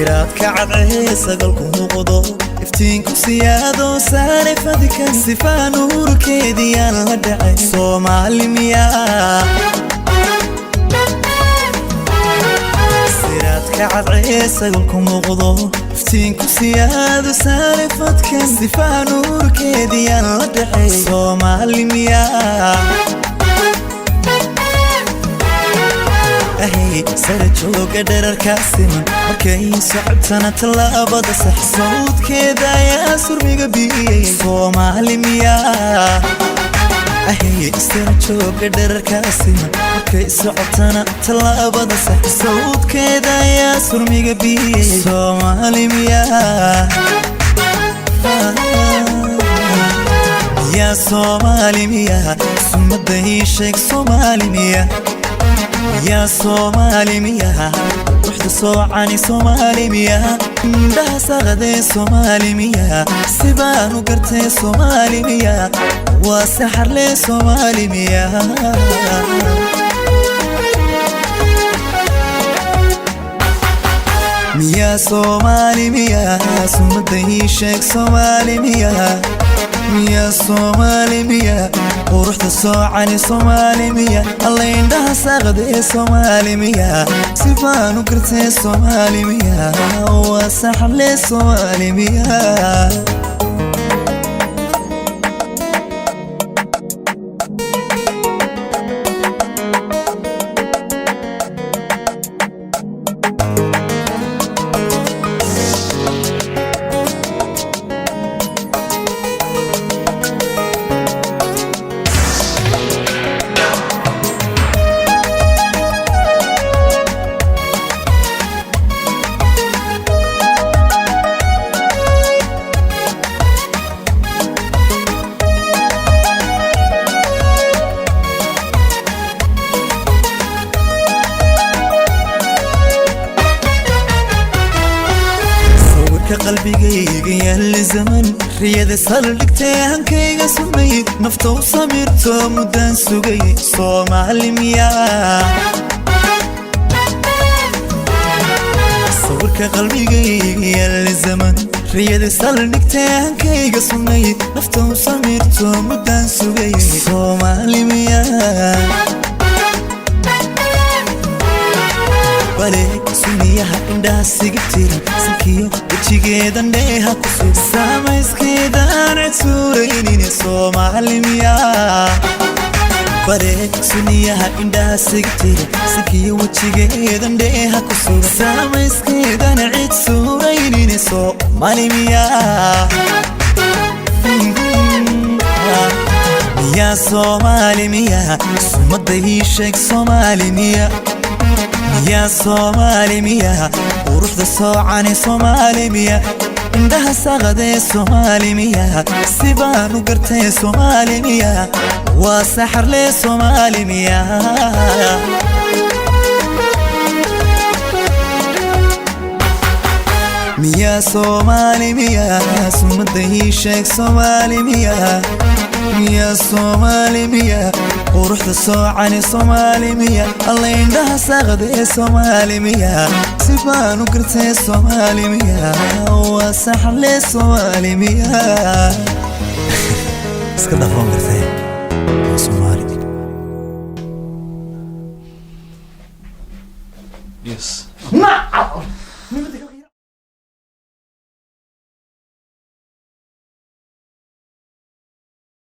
Siraadka cadcee sagalku muuqdo, iftiinku siyaado saare fadka, sifaa nuurkeediyaan la dhacay. Soomaali miyaa? Siraadka cadcee sagalku muuqdo, iftiinku siyaado saare fadka, sifaa nuurkeediyaan la dhacay. Soomaali miyaa? Ahay, sara jooga dherarkaa siman, markay socotana tallaabada sax, sawdkeeda ayaa surmiga biyey. Soomaali miyaa? Ahay, sara jooga dherarkaa siman, markay socotana tallaabada sax, sawdkeeda ayaa surmiga biyey. Soomaali miyaa? Miyaa Soomaali miyaa? Sumada ii sheeg, Soomaali miyaa? Yaa Soomaali miyaa? Quruxda soocani Soomaali miyaa? Indhaha saqadee Soomaali miyaa? Sibaan u gartee Soomaali miyaa? Waa saxarlee Soomaali miyaa? Miyaa Soomaali miyaa? Sumada ii sheeg, Soomaali miyaa? Miyaa Soomaali miyaa? Quruxda soocani Soomaali miyaa? Alla, indhaha saaqadee Soomaali miyaa? Sifaan u gartee Soomaali miyaa? Waa saxle Soomaali miyaa? Sawirka qalbigayga yaalla zaman, riyada saldhigtay, hankayga sumay, nafta u samirto muddaan sugay. Soomaali miyaa? Sawirka qalbigayga yaalla zaman, riyada saldhigtay, hankayga sumay, nafta u samirto muddaan sugay. Soomaali miyaa? Bale suniyaha indhaha siga tiran, sankiyo wejigeedan dheeha ku sug, saamayskeedaan cid suuraynin. Soomaali miyaa? Bale suniyaha indhaha siga tiran, sankiyo wejigeedan dheeha ku sug, saamayskeedan cid suuraynin. Soomaali miyaa? Miyaa Soomaali miyaa? Sumada ii sheeg, Soomaali miyaa? Miyaa Soomaali miyaa? Quruxda soocani Soomaali miyaa? Indhaha saqadee Soomaali miyaa? Sibaan u gartee Soomaali miyaa? Waa saxarlee Soomaali miyaa? Miyaa Soomaali miyaa? Sumada ii sheeg, Soomaali miyaa? Miyaa Soomaali miyaa? Quruxda soocani Soomaali miyaa? Alla, indhaha saqadee Soomaali miyaa? Sibaan u gartee Soomaali miyaa? Waa saxle Soomaali miyaa? Iska dhafoon gartee, waa Soomaali. Yes. Nacam.